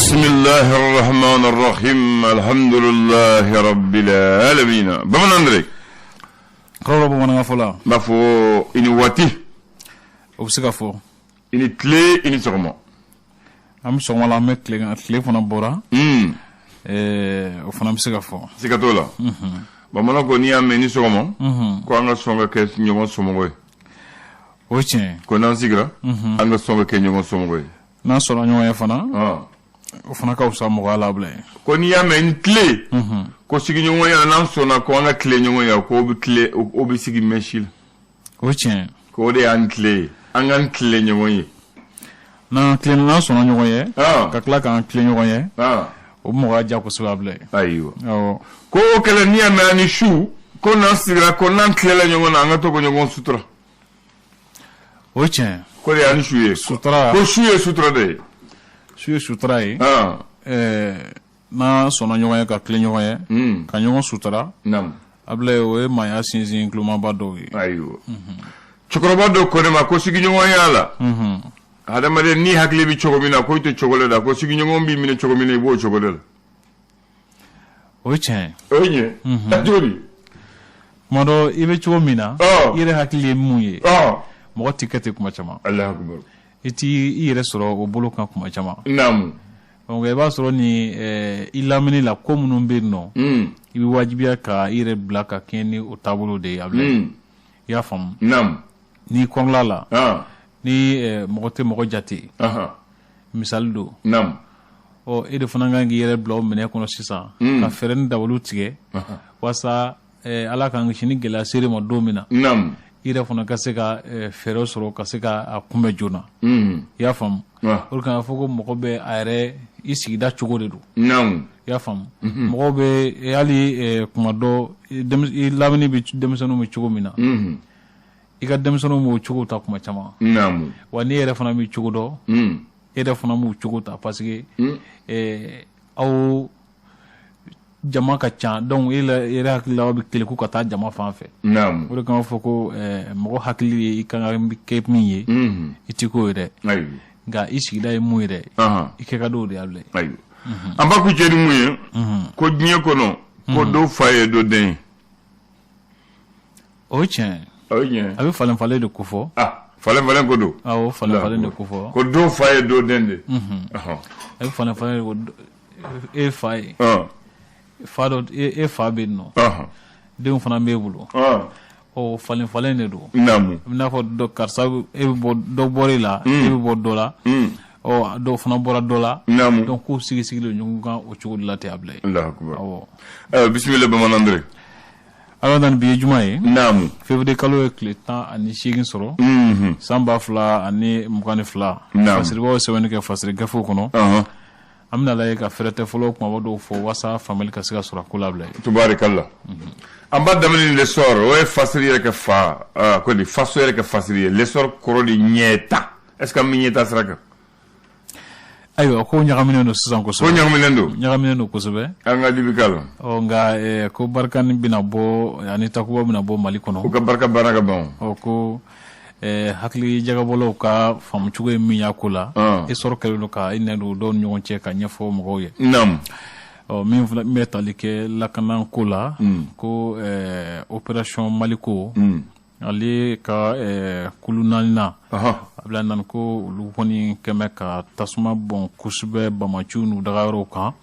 Bisimilahi rahman rahim alhamdulilahi rabbil alamin. Bamanan Andre. Kɔrɔ bamanankan fɔ la. N b'a fɔ i ni waati. O bɛ se ka fɔ. I ni tile, i ni sɔgɔma. An bɛ sɔgɔma la, an bɛ tile, tile fana bɔra. O fana bɛ se ka fɔ. Siga t'o la. Bamanan ko n'i y'a mɛn ni sɔgɔma, ko an ka sɔn ka kɛ ɲɔgɔn somɔgɔ ye. O ye tiɲɛ. Ko n'an sigira, an ka sɔn ka kɛ ɲɔgɔn somɔgɔ ye. N'an sɔnna ɲɔgɔn ye fana, o fana ka fisa mɔgɔya la bilen. Ko n'i y'a mɛn ni tile, ko sigiɲɔgɔnya, n'an sɔnna ko an ka tile ɲɔgɔn ye, ko bɛ tile, o bɛ sigi mɛn si la. O ye tiɲɛ. Ko o de y'an tile ye, an k'an tile ɲɔgɔn ye. N'an tilenna, n'an sɔnna ɲɔgɔn ye, ka tila k'an tilen ɲɔgɔn ye, o bɛ mɔgɔya diya kosɛbɛ a bilen. Ayiwa, ko o kɛlɛ, n'i y'a mɛn ani su, ko n'an sigira, ko n'an tilela ɲɔgɔn na, an ka to ka ɲɔgɔn sutura. O ye tiɲɛ. Ko de y'an su ye. Sutura. Ko su ye sutura de ye. Su ye sutura ye. N'an sɔnna ɲɔgɔn ye ka tilen ɲɔgɔn ye, ka ɲɔgɔn sutura, Abulaye, o ye maaya sinsin tulomaba dɔw ye. Ayiwa, cɛkɔrɔba dɔ ko ne ma ko sigiɲɔgɔnya la, hadamaden n'i hakili bɛ cogo min na, ko i tɛ cogo de la, ko sigiɲɔgɔn b'i minɛ cogo min na, i b'o cogo de la. O ye tiɲɛ. O ye ɲɛ cogo di? Tuma dɔ, i bɛ cogo min na, i yɛrɛ hakili ye mun ye, mɔgɔ tɛ kɛ ten kuma caman. Alahu akubar. I t'i i yɛrɛ sɔrɔ o bolo kan kuma caman. Donc i b'a sɔrɔ ni i lamini la, ko minnu bɛ yen nɔ, i bɛ wajibiya ka i yɛrɛ bila ka kɛɲɛ ni o taabolo de ye, Abulaye. I y'a faamu? N'i kɔrɔla la, ni mɔgɔ tɛ mɔgɔ jate, misali don, ɔ e de fana kan k'i yɛrɛ bila o minɛ kɔnɔ sisan, ka fɛɛrɛ ni dabaliw tigɛ walasa Ala k'an kisi, ni gɛlɛya ser'i ma don min na, i yɛrɛ fana ka se ka fɛɛrɛ sɔrɔ ka se ka a kunbɛn joona. I y'a faamu? O de kama fɔ ko mɔgɔ bɛ a yɛrɛ i sigida cogo de don. I y'a faamu? Mɔgɔw bɛ hali kuma dɔ, i lamini bɛ denmisɛnninw bɛ cogo min na, i ka denmisɛnninw b'o cogo ta kuma caman. Wa n'i yɛrɛ fana b'i cogo dɔn, e yɛrɛ fana b'u cogo ta, parce que aw jama ka ca. Donc e yɛrɛ hakili la, aw bɛ keleku ka taa jama fan fɛ. O de kama fɔ ko mɔgɔ hakili ye i kan ka kɛ min ye, i ti k'o ye dɛ, nka i sigida ye mun ye dɛ, i kɛ ka d'o de ye, Abulaye. Ayiwa, an b'a kuncɛ ni mun ye? Ko diɲɛ kɔnɔ, ko dɔ fa ye dɔ den ye. O ye tiɲɛ. O ye tiɲɛ. A bɛ falen falen de kofɔ. Ah, falen falen ko don. Awɔ, falen falen de kofɔ. Ko dɔ fa ye dɔ den de. A bɛ falen falen de ko e fa ye fa dɔ, e fa bɛ yen nɔ, denw fana b'e bolo. Ɔ, falen falen de don. I n'a fɔ dɔ, karisa, e bɛ bɔ, dɔ bɔra e la, e bɛ bɔ dɔ la, ɔ dɔw fana bɔra dɔ la. Donc k'u sigi sigilen ɲɔgɔn kan o cogo de la ten, Abulaye. Awɔ. Bisimila, Bamanan Andre. Ala dan, bi ye juma ye. Février kalo ye tile 18 sɔrɔ, san 2022. Fasiribaw ye sɛbɛnni kɛ fasiri gafew kɔnɔ. An bɛna lajɛ ka fɛrɛtɛ fɔlɔ kumaba dɔw fɔ walasa faamuyali ka se ka sɔrɔ a ko la, Abulaye. Tubaarikala, an b'a daminɛ ni L'Essor. O ye fasiri yɛrɛ kɛ fa ko di, faso yɛrɛ kɛ fasiri ye. L'Essor kɔrɔ de ɲɛta. Est ce que an bɛ ɲɛta sira kan? Ayiwa, ko ɲagaminen don sisan kosɛbɛ. Ko ɲagaminen don. Ɲagaminen don kosɛbɛ. An ka dibi k'a la. Ɔ, nka ko Barkhane bɛna bɔ ani Takuba bɛna bɔ Mali kɔnɔ. Ko ka barika baara ka ban. Ɔ, ko hakili jagabɔlaw ka faamucogo ye min y'a ko la, Essor kɛlen don ka i nɛ don dɔw ni ɲɔgɔn cɛ ka ɲɛfɔ mɔgɔw ye. Ɔ, min fana min bɛ tali kɛ lakanako la, ko opération Maliko, ale ka kulu naaninan, a nana ko olu kɔni kɛmɛ ka tasuma bɔn kosɛbɛ bamaciw n'u dagayɔrɔw kan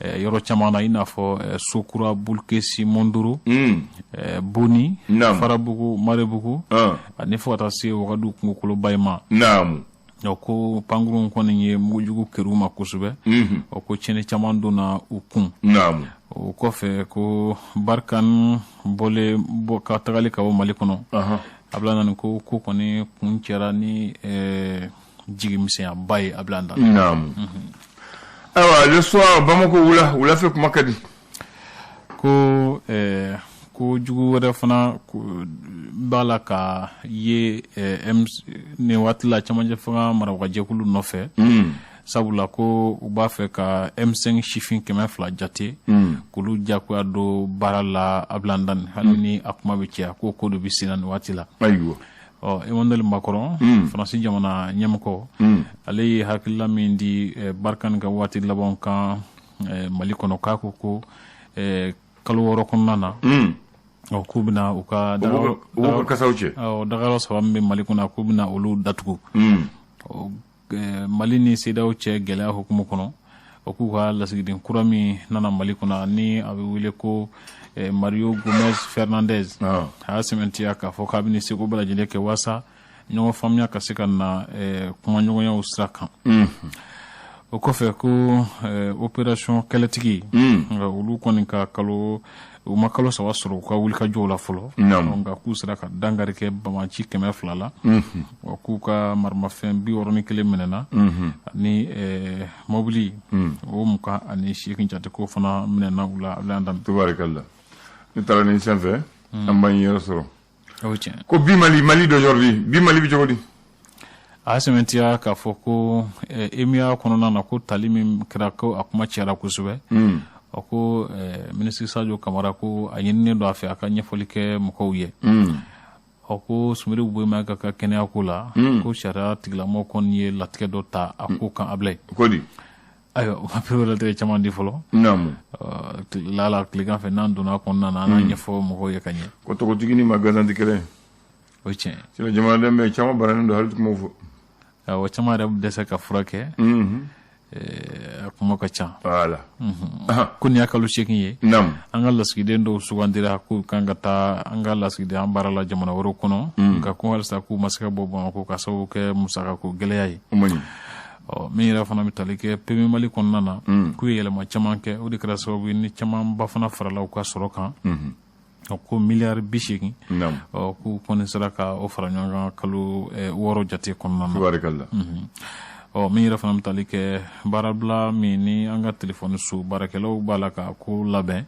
yɔrɔ caman na, i n'a fɔ Sokura, Bulukesi, Mondoro, Boni, Farabugu, Marebugu, ani fo ka taa se Wagadu kungokoloba in ma. Ko pankurun kɔni ye mugujugu kɛr'u ma kosɛbɛ. O ko tiɲɛni caman donna u kun. O kɔfɛ, ko Barkhane bɔlen bɔ ka tagali ka bɔ Mali kɔnɔ, a bila nana ko ko kɔni kun cɛra ni jigimisɛnyaba ye, a bila. Ayiwa, Le Soir, Bamako wula wulafɛ kuma ka di. Ko ko jugu wɛrɛ fana b'a la ka ye nin waati la cɛmancɛ fanga marabagajɛkulu nɔfɛ, sabula ko u b'a fɛ ka M5 sifin 200 jate k'olu jagoya don baara la. Abilandan, hali ni a kuma bɛ caya, ko ko dɔ bɛ sen na nin waati la. Ayiwa. Ɔ, Emmanuel Macron, Faransi jamana ɲɛmɔgɔ, ale ye hakilila min di Barkhane ka waati labanw kan Mali kɔnɔ, k'a ko kalo 6 kɔnɔna na, ɔ, k'u bɛna u ka U b'u ka kasaw cɛ. Awɔ, dagayɔrɔ 3 min bɛ Mali kɔnɔ, k'u bɛna olu datugu. Ɔ, Mali ni CEDEAO cɛ gɛlɛya hukumu kɔnɔ, o k'u ka lasigiden kura min nana Mali kɔnɔ, ni a bɛ wele ko Mario Gomez Fernandez, a y'a sɛmɛntiya k'a fɔ k'a bɛ ni seko bɛɛ lajɛlen kɛ walasa ɲɔgɔn faamuya ka se ka na kumaɲɔgɔnyaw sira kan. O kɔfɛ, ko opération kɛlɛtigi, olu kɔni ka kalo, u ma kalo 3 sɔrɔ u ka wulikajɔw la fɔlɔ, nka k'u sera ka dankari kɛ banbaanci 200 la, wa k'u ka maramafɛn 61 minɛna, ani mobili o 28 jate ko fana minɛna u la. Abdoulaye Dramé. Tubaarikala, ne taara nin sanfɛ, an b'an yɛrɛ sɔrɔ. O ye tiɲɛ. Ko bi Mali, Mali d'aujourd'hui, bi Mali bɛ cogo di? A y'a sɛmɛntiya k'a fɔ ko EMIA kɔnɔna na, ko tali min kɛra, ko a kuma cayara kosɛbɛ. A ko minisiri Sadio Kamara, ko a ɲininen don a fɛ a ka ɲɛfɔli kɛ mɔgɔw ye. A ko Soumeylou Boubèye Maïga ka kɛnɛya ko la, ko sariya tigilamɔgɔw kɔni ye latigɛ dɔ ta a ko kan, Ablaye. Ko di? Ayiwa, u ma perew latigɛ caman di fɔlɔ. Lala tilegan fɛ, n'an donna kɔnɔna na, an n'a ɲɛfɔ mɔgɔw ye ka ɲɛ. Ko tɔgɔtigi ni ma gansan tɛ kelen ye. O ye tiɲɛ. Sinon jamanaden bɛ caman bananen don, hali kumaw fɔ. Awɔ, caman yɛrɛ bɛ dɛsɛ ka furakɛ. A kuma ka ca. Voilà. Ko nin y'a kalo 8 ye. An ka lasigiden dɔw sugandira k'u kan ka taa an ka lasigiden baara la jamana wɛrɛw kɔnɔ. Nka ko halisa k'u ma se ka bɔ Bamakɔ ka sababu kɛ musakako gɛlɛya ye. O ma ɲi. Ɔ, min yɛrɛ fana bɛ tali kɛ PMU Mali kɔnɔna na, k'u ye yɛlɛma caman kɛ, o de kɛra sababu ye ni camanba fana farala u ka sɔrɔ kan. Ɔ, ko miliyari 80. Ɔ, k'u kɔni sera ka o fara ɲɔgɔn kan kalo 6 jate kɔnɔna na. Tubaarikala. Ɔ, min yɛrɛ fana bɛ tali kɛ baarabila min ni an ka telefɔni so baarakɛlaw b'a la ka ko labɛn.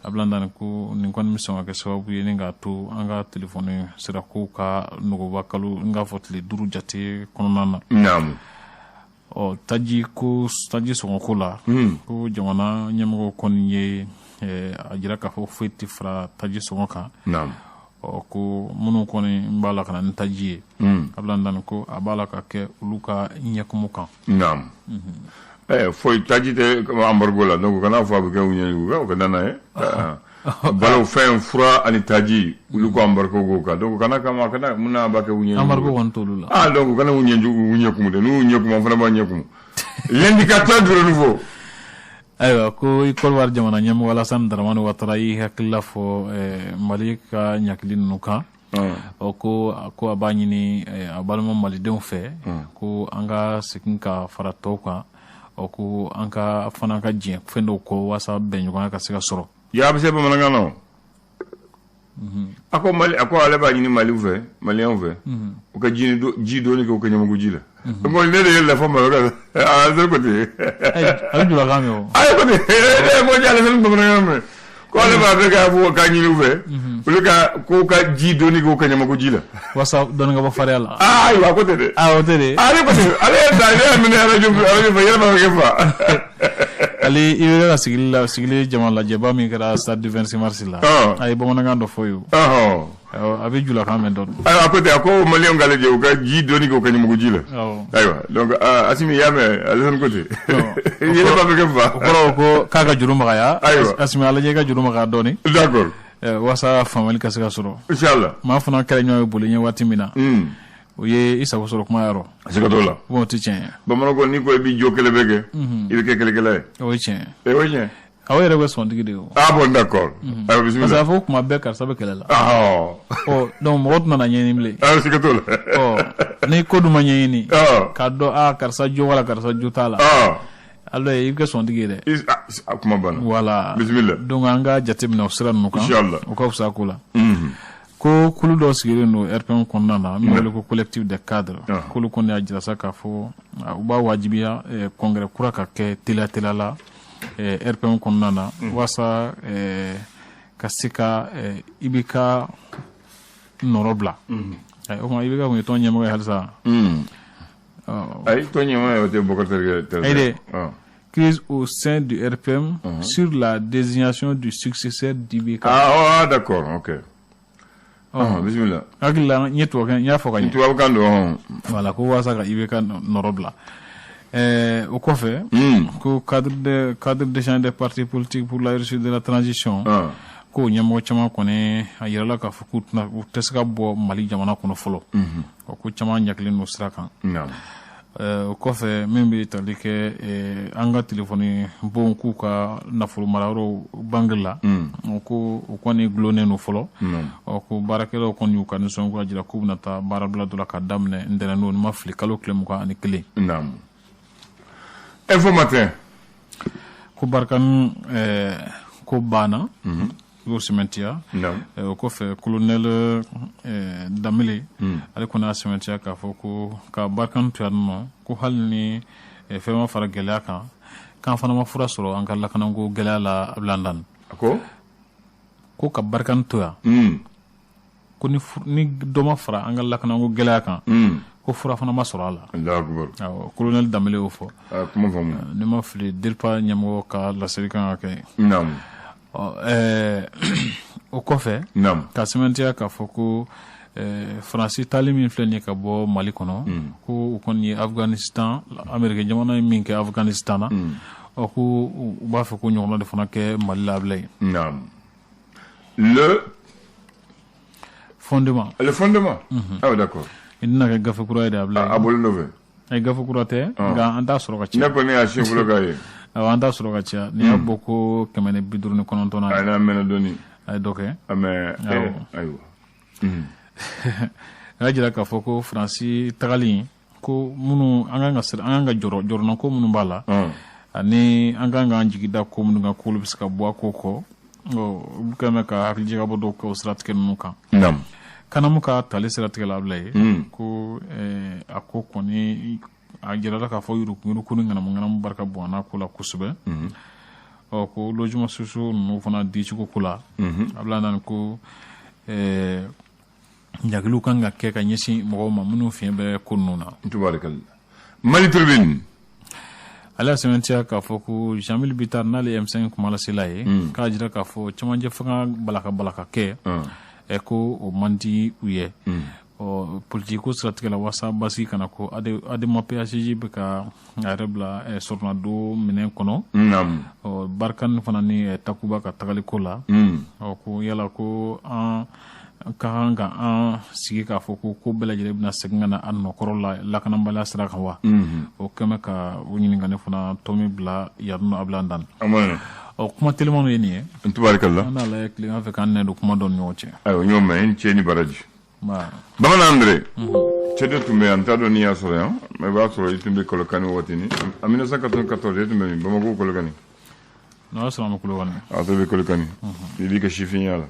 Abdoulaye Dramé, ko nin kɔni bɛ sɔn ka kɛ sababu ye ni k'a to an ka telefɔni sirakow ka nɔgɔba kalo n k'a fɔ tile 5 jate kɔnɔna na. Ɔ, taji ko, taji sɔngɔko la, ko jamana ɲɛmɔgɔw kɔni ye a jira k'a fɔ foyi tɛ fara taji sɔngɔ kan. Ɔ, ko minnu kɔni b'a la ka na ni taji ye, Abdoulaye Dramé, ko a b'a la ka kɛ olu ka ɲɛkumu kan. Foyi taji tɛ embargo la, donc kana fɔ a bɛ kɛ u ɲɛ, u ka na n'a ye. Balo fɛn, fura ani taji, olu ko embargo k'o kan, donc kana kama kana mun na b'a kɛ u ɲɛ. Embargo kɔni t'olu la. Ah, donc kana u ɲɛ, u ɲɛ kumu dɛ, n'u ɲɛ kumu, an fana b'a ɲɛ kumu. L'indicateur du renouveau. Ayiwa, ko i Côte jamana ɲɛmɔgɔ Alassane Dramane Ouattara y'i hakilila fɔ Mali ka ɲakili ninnu kan. Ɔ, ko a b'a ɲini a balima malidenw fɛ ko an ka segin ka fara tɔw kan. Ɔ, ko an ka fana ka diɲɛ fɛn dɔw kɔ walasa bɛnɲɔgɔnya ka se ka sɔrɔ. Ya, a bɛ se bamanankan na o. A ko Mali, a ko ale b'a ɲini Maliw fɛ, Maliyɛnw fɛ, u ka ji ji dɔɔni kɛ u ka ɲamaku ji la. Ko ne de ye lafa ma ka a ko ten. A bɛ julakan mɛn o. Ayi, ko ten, ne ko ale fɛnɛ bamanankan mɛn ko ale b'a fɛ k'a fɔ k'a ɲini u fɛ, olu ka ko ka ji dɔɔni kɛ u ka ɲamaku ji la. Walasa dɔɔni ka bɔ fariya la. Aa, ayiwa, a ko ten dɛ. Aa, o tɛ de. Ale ko ten, ale ye da, ne y'a minɛ arajo fɛ, yɛlɛma bɛ kɛ fa. Ale i bɛ ka sigili la, sigili jama lajɛba min kɛra stade du 26 mars la. A ye bamanankan dɔ fɔ yen. A bɛ julakan mɛn dɔɔni. Ayiwa, a ko ten, a ko Maliyɛnw k'ale jɛ, u ka ji dɔɔni kɛ u ka ɲamaku ji la. Ayiwa, donc Asimi y'a mɛn, Alassane ko ten. Yɛlɛma bɛ kɛ fa. O kɔrɔ ko k'a ka juru magaya. Ayiwa. Asimi, a lajɛ i ka juru magaya dɔɔni. Walasa faamuyali ka se ka sɔrɔ. Inchallah. Maa fana kɛlɛ ɲɔgɔn ye boli ɲɛ waati min na, o ye i sago sɔrɔ kuma yɔrɔ. Siga t'o la. Bon, o tɛ tiɲɛ ye. Bamananw ko n'i ko i b'i jo kɛlɛ bɛ kɛ, i bɛ kɛ kɛlɛkɛla ye. O ye tiɲɛ ye. O ye tiɲɛ. Aw yɛrɛ bɛ sɔntigi de ye o. Ah bon, d'accord. Ayiwa, bisimila. Parce que a fɔ kuma bɛɛ karisa bɛ kɛlɛ la. Ɔ, donc mɔgɔ tɛna na ɲɛɲini bilen. Ah, siga t'o la. Ɔ, ni ko dun ma ɲɛɲini, k'a dɔn aa karisa jo wala karisa jo t'a la. Alors i bɛ kɛ sɔntigi ye dɛ. A kuma banna. Voilà. Bisimila. Donc an ka jateminɛ o sira ninnu kan. Inchallah. O ka fisa ko la. Ko kulu dɔ sigilen don RPM kɔnɔna na min wele ko collectif des cadres. K'olu kɔni y'a jira sa k'a fɔ u b'a wajibiya congrès kura ka kɛ teliya teliya la RPM kɔnɔna na, walasa ka se ka IBK nɔrɔ bila. O tuma IBK kun ye tɔn ɲɛmɔgɔ ye halisa. Ayi, tɔn ɲɛmɔgɔ ye o tɛ Bokar Terikɛ. Ayi dɛ. Crise au sein du RPM sur la désignation du successeur d'IBK. Ah, d'accord, ok. Bisimila. Hakili la n ye tubabukan, n y'a fɔ ka ɲɛ. Tubabukan don. Voilà, ko walasa ka IBK nɔrɔ bila. O kɔfɛ, ko cadre d'échange des partis politiques pour la réussite de la transition, ko ɲɛmɔgɔ caman kɔni a yirala k'a fɔ k'u tɛna, u tɛ se ka bɔ Mali jamana kɔnɔ fɔlɔ. Ko caman ɲakilen don sira kan. O kɔfɛ, min bɛ tali kɛ an ka telefɔni bon, k'u ka nafolo marayɔrɔ banque la, ko o kɔni gulonnen don fɔlɔ. Ɔ, ko baarakɛlaw kɔni y'u ka nisɔngoya jira k'u bɛna taa baarabila dɔ la ka daminɛ ntɛnɛn don, ni ma fili, kalo tile 21. Naamu. Info Matin. Ko Barkhane ko banna, i y'o sɛmɛntiya. O kɔfɛ, colonel Danbele, ale kɔni y'a sɛmɛntiya k'a fɔ ko ka Barkhane to yan nɔ, ko hali ni fɛn ma fara gɛlɛya kan, k'an fana ma fura sɔrɔ an ka lakanako gɛlɛya la Abdoulaye. Ko? Ko ka Barkhane to yan, ko ni dɔ ma fara an ka lakanako gɛlɛya kan, ko fura fana ma sɔrɔ a la. Allahu akbar. Awɔ, colonel Danbele y'o fɔ. Kuma faamu. Ni ma fili, DIRPA ɲɛmɔgɔ ka laseli kan ka kɛ. O kɔfɛ, ka sɛmɛntiya k'a fɔ ko Faransi taali min filɛ nin ye ka bɔ Mali kɔnɔ, ko u kɔni ye Afganistan, Amérique jamana ye min kɛ Afganistan na, ɔ, ko u b'a fɛ ko ɲɔgɔnna de fana kɛ Mali la, Ablaye. Le Fondement. Le Fondement. Ah d'accord. I tɛna kɛ gafe kura ye de, Ablaye. A bolo nɔfɛ. Ayi, gafe kura tɛ, nka an t'a sɔrɔ ka caya. Ne kɔni y'a siɲɛ fɔlɔ k'a ye. Awɔ, an t'a sɔrɔ ka caya. N'i y'a bɔ ko 159 na. A n'a mɛnna dɔɔni. A ye dɔ kɛ. Mais ayiwa. A y'a jira k'a fɔ ko Faransi tagali, ko minnu an kan ka, an kan ka jɔrɔ jɔrɔnako minnu b'a la, ani an kan k'an jigi da ko minnu kan k'olu bɛ se ka bɔ a ko kɔ, olu kɛlen bɛ ka hakilijagabɔ dɔw kɛ o siratigɛ ninnu kan. Kanamu ka tali siratigɛ la, Ablaye, ko a ko kɔni a jirala k'a fɔ yuruguyurugu ni ŋanamu ŋanamu barika bonyana ko la kosɛbɛ. Ɔ, ko logement sociaux ninnu fana dicogo ko la, Ablaye nani ko ɲagiliw kan ka kɛ ka ɲɛsin mɔgɔw ma minnu fiɲɛ bɛ ko ninnu na. Tubaarikala. Mali Tribune. Ale y'a sɛmɛntiya k'a fɔ ko Jeamille Bittar, n'ale ye M5 kumalasela ye, k'a jira k'a fɔ cɛmancɛ fanga balaka balaka kɛ, ko o man di u ye. Ɔ, politiki ko siratigɛ la, walasa basigi kana ko ADEMA PASJ bɛ ka a yɛrɛ bila sɔrɔnadon minɛn kɔnɔ. Ɔ, Barkhane fana ni Takuba ka tagali ko la, ɔ, ko yala ko an ka kan ka an sigi k'a fɔ ko ko bɛɛ lajɛlen bɛna segin ka na a nɔkɔrɔ la lakanabaliya sira kan wa? O kɛn bɛ ka o ɲininkali fana tɔmi bila yan nɔ, Abdoulaye Dan. Ɔ, kuma telimanw ye nin ye. Tubaarikala. An n'a lajɛ tilegan fɛ k'an nɛ don kuma dɔ ni ɲɔgɔn cɛ. Ayiwa, n y'o mɛn. I ni ce ni baraji. Bamanan Andre, cɛ dɔ tun bɛ yan, n t'a dɔn n'i y'a sɔrɔ yan, mais i b'a sɔrɔ i tun bɛ Kolokani waatini en 1994. I tun bɛ min? Bamakɔ Kolokani. N'o y'a sɔrɔ an bɛ Kolokani. A tɔ bɛ Kolokani, i b'i ka sifinya la,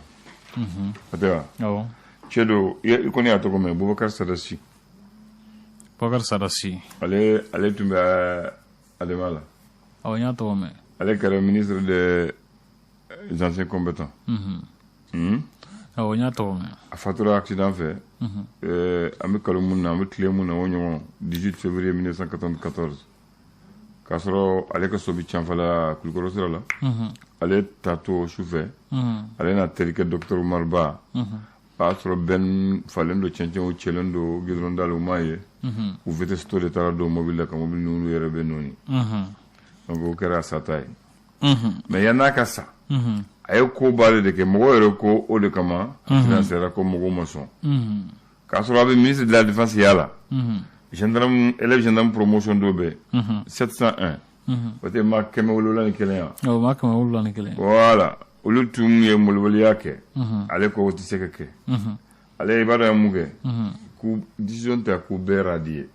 a tɛ wa? Awɔ. Cɛ dɔ, i kɔni y'a tɔgɔ mɛn, Bubakari Sadasi. Bubakari Sadasi. Ale tun bɛ ADEMA la. Awɔ, n y'a tɔgɔ mɛn. Ale kɛra ministre des Anciens Combattants. Awɔ, n y'a tɔgɔ mɛn. A fatura accident fɛ. An bɛ kalo mun na, an bɛ tile mun na, o ɲɔgɔn 18 février 1994, k'a sɔrɔ ale ka so bɛ Canfala Kulukɔrɔ sira la. Ale taatɔ su fɛ, ale n'a terikɛ docteur Umar Ba, o y'a sɔrɔ bɛn falen don, cɛncɛnw cɛlen don goudron da la, u m'a ye. U vitesse tɔ de taara don mobili la ka mobili ninnu yɛrɛ bɛ nɔɔni. Donc o kɛra a sata ye. Mais yann'a ka sa, a ye ko ba de kɛ. Mɔgɔw yɛrɛ ko o de kama accident sera, ko mɔgɔw ma sɔn, k'a sɔrɔ a bɛ ministre de la Défense ya la. Gendarme, élève gendarme promotion dɔ bɛ 701, o tɛ maa 701 yan. Awɔ, maa 701. Voilà, olu tun ye molobaliya kɛ. Ale ko o tɛ se ka kɛ. Ale, i b'a dɔn a ye mun kɛ? K'u décision ta k'u bɛɛ radier.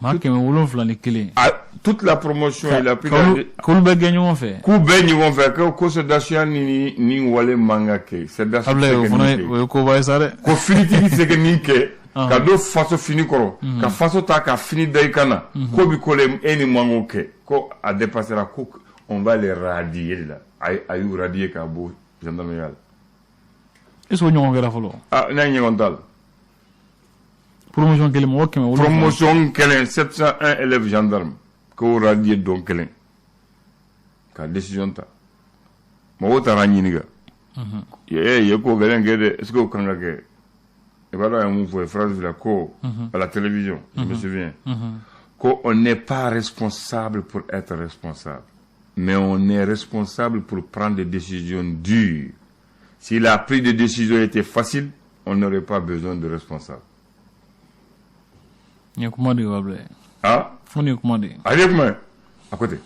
Maa 701. Ah, toute la promotion, il a pris. K'olu bɛɛ gɛn ɲɔgɔn fɛ. K'u bɛɛ ɲɔgɔn fɛ, ko sɔrɔdasiya ni wale man ka kɛ. Sɔrɔdasi tɛ se ka nin kɛ. O ye koba ye sa dɛ. Ko finitigi tɛ se ka nin kɛ, ka don faso fini kɔrɔ, ka faso ta ka fini da i kan na, ko bi ko e ni man k'o kɛ, ko a dépassera, ko on va les radier de la. A y'u radier ka bɔ gendarmerie la. Est ce que o ɲɔgɔn kɛra fɔlɔ? Ah, ne ɲɔgɔn t'a la. Promotion kelen, mɔgɔ 700. Promotion kelen, 701 élèves gendarmes k'o radier don kelen ka décision ta. Mɔgɔw taara ɲininka. Ye ye ko gɛlɛn kɛ dɛ, est ce que o kan ka kɛ? I b'a dɔn a ye mun fɔ ye phrase la ko à la télévision, je me souviens, ko on n'est pas responsable pour être responsable, mais on est responsable pour prendre des décisions dures. Si la prise de décision était facile, on n'aurait pas besoin de responsable. Nin ye kuma de ye, Ablaye. Ah. Ko nin ye kuma de ye. A ye kuma ye à côté.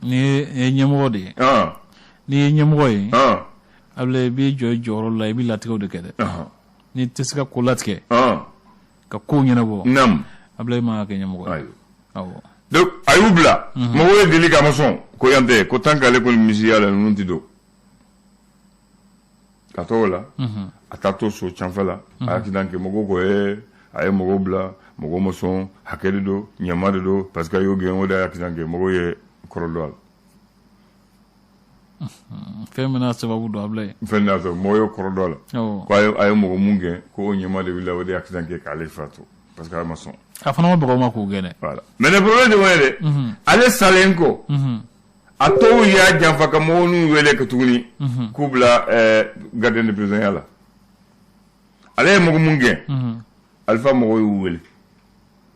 Nin ye ɲɛmɔgɔ de ye. N'i ye ɲɛmɔgɔ ye, Ablaye, i b'i jɔ i jɔyɔrɔ la, i bɛ latigɛw de kɛ dɛ. N'i tɛ se ka ko latigɛ, ka kow ɲɛnabɔ, Ablaye, i man ka kɛ ɲɛmɔgɔ ye. Ayi. Awɔ. Donc a y'u bila, mɔgɔw ye deli k'a ma sɔn ko yan tɛ, ko tant qu'ale kɔni misiya la, ninnu ti don. Ka to o la, a taa to so canfɛ la, a ye accident kɛ. Mɔgɔw ko ee, a ye mɔgɔw bila, mɔgɔw ma sɔn, hakɛ de don, ɲama de don, parce que a y'o gɛn, o de ye accident kɛ. Mɔgɔw ye kɔrɔ dɔn a la. Fɛn min n'a sababu don, Ablaye. Fɛn n'a sɔrɔ mɔgɔw ye kɔrɔ dɔn a la. Ko a ye mɔgɔ mun gɛn, ko o ɲama de wulila, o de ye accident kɛ k'ale fatu, parce que a ma sɔn. A fana ma baga o ma k'o gɛn dɛ. Voilà, mais le problème de ye dɛ, ale salen kɔ, a tɔw y'a janfa ka mɔgɔw n'u wele ka tuguni k'u bila gardien de prison ya la. Ale ye mɔgɔ mun gɛn, Alifa mɔgɔw y'u wele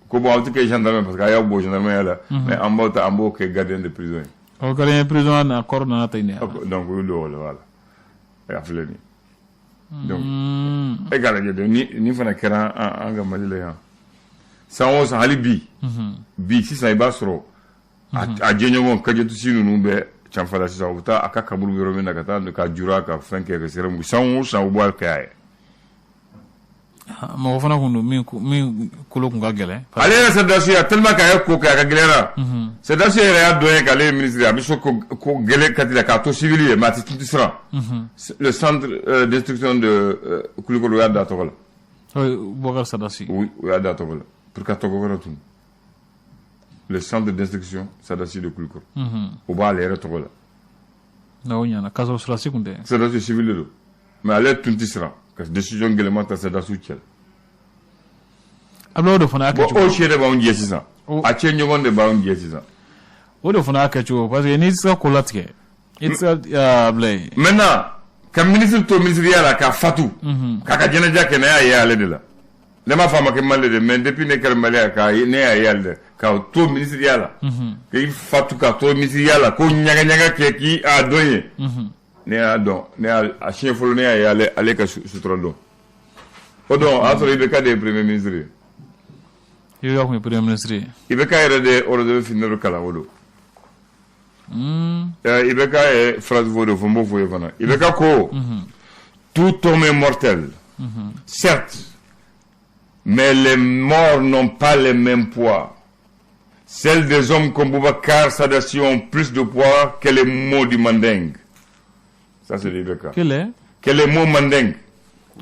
ko bon, aw tɛ kɛ gendarme parce que a y'aw bɔ gendarme ya la, mais an b'aw ta, an b'o kɛ gardien de prison ye. O gardien de prison na kɔrɔ nana ten de. Donc u y'u don o la. Voilà, a filɛ nin ye. Donc e k'a lajɛ de, ni fana kɛra an ka Mali la yan san o san, hali bi sisan, i b'a sɔrɔ a jɛɲɔgɔn Kajatusi ninnu bɛ canfa la sisan, u bɛ taa a ka kaburu yɔrɔ min na, ka taa ka jura ka fɛn kɛ ka sira mugu, san o san u b'a kɛ a ye. Mɔgɔ fana kun don min kolo kun ka gɛlɛn. Ale yɛrɛ sɔrɔdasiya, tellement k'a ye ko kɛ, a ka gɛlɛyara. Sɔrɔdasi yɛrɛ y'a dɔn ye k'ale ye ministre ye, a bɛ se ko gɛlɛn kati la k'a to civil ye, mais a tɛ siran. Le centre d'instruction de Kulukoro, o y'a da tɔgɔ la. Oui, Boubacar Sadassi. Oui, o y'a da tɔgɔ la pour ka tɔgɔ wɛrɛ tun. Le centre d'instruction Sadassi de Kulukoro, o b'ale yɛrɛ tɔgɔ la. Na o ɲɛna k'a sɔrɔ sɔrɔdasi kun tɛ. Sɔrɔdasi civil de don, mais ale tun tɛ siran ka décision gɛlɛman ta sɔrɔdasiw cɛ la. Ablaye, o de fana y'a Bon, kɛcogo. o sɛ de b'anw jɛ sisan. A cɛ ɲɔgɔn de b'anw jɛ sisan. O de fana y'a kɛcogo, parce que n'i tɛ se ka ko latigɛ, i tɛ se ka, Ablaye. Maintenant, ka ministre to ministériya la k'a fatu, k'a ka jɛnɛja kɛ, ne y'a ye ale de la. Ne m'a fɔ a ma kɛ Mali de, mais depuis ne kɛra Mali k'a ye, ne y'a ye ale de k'a to ministériya la, k'i fatu k'a to ministériya la, ko ɲaga ɲaga kɛ k'i a dɔn ye. Ne y'a dɔn, ne y'a a siɲɛ fɔlɔ ne y'a ye ale ka sutura dɔn. O don, o y'a sɔrɔ IBK de ye premier ministre ye. IBK kun ye premier ministre ye. IBK yɛrɛ de ye ordre finɛro kalan o don. IBK ye phrase fɔ de fɔ, n b'o fɔ ye fana. IBK ko: tout homme est mortel, certes, mais les morts n'ont pas les mêmes poids. Celles des hommes comme Boubacar Sadassi ont plus de poids que les mots du Mandingue. Ça, c'est l'IBK. Quel est Que les mots mandingues.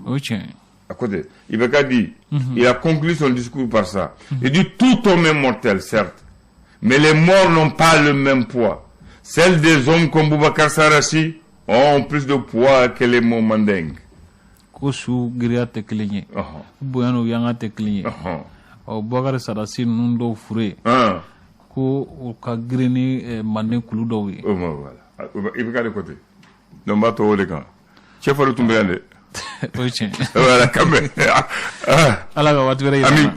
O ye tiɲɛ ye. À côté, IBK dit, il a conclu son discours par ça. Il dit: tout homme est mortel, certes, mais les morts n'ont pas le même poids. Celles des hommes comme Boubacar Sadassi ont plus de poids que les mots mandingues. Ko su giriya tɛ kelen ye. Bonya n'u yanga tɛ kelen ye. Ɔ, Bubakari Sadasi ninnu dɔw furu ye, ko u ka girin ni manden kulu dɔw ye. Oh, bon, voilà. IBK de côté. Donc, n b'a to o de kan. Cɛ fɔlɔ tun bɛ yan dɛ. O ye tiɲɛ. Voilà, quand même. Ah. Ala ka waati wɛrɛ yira an Ami. na.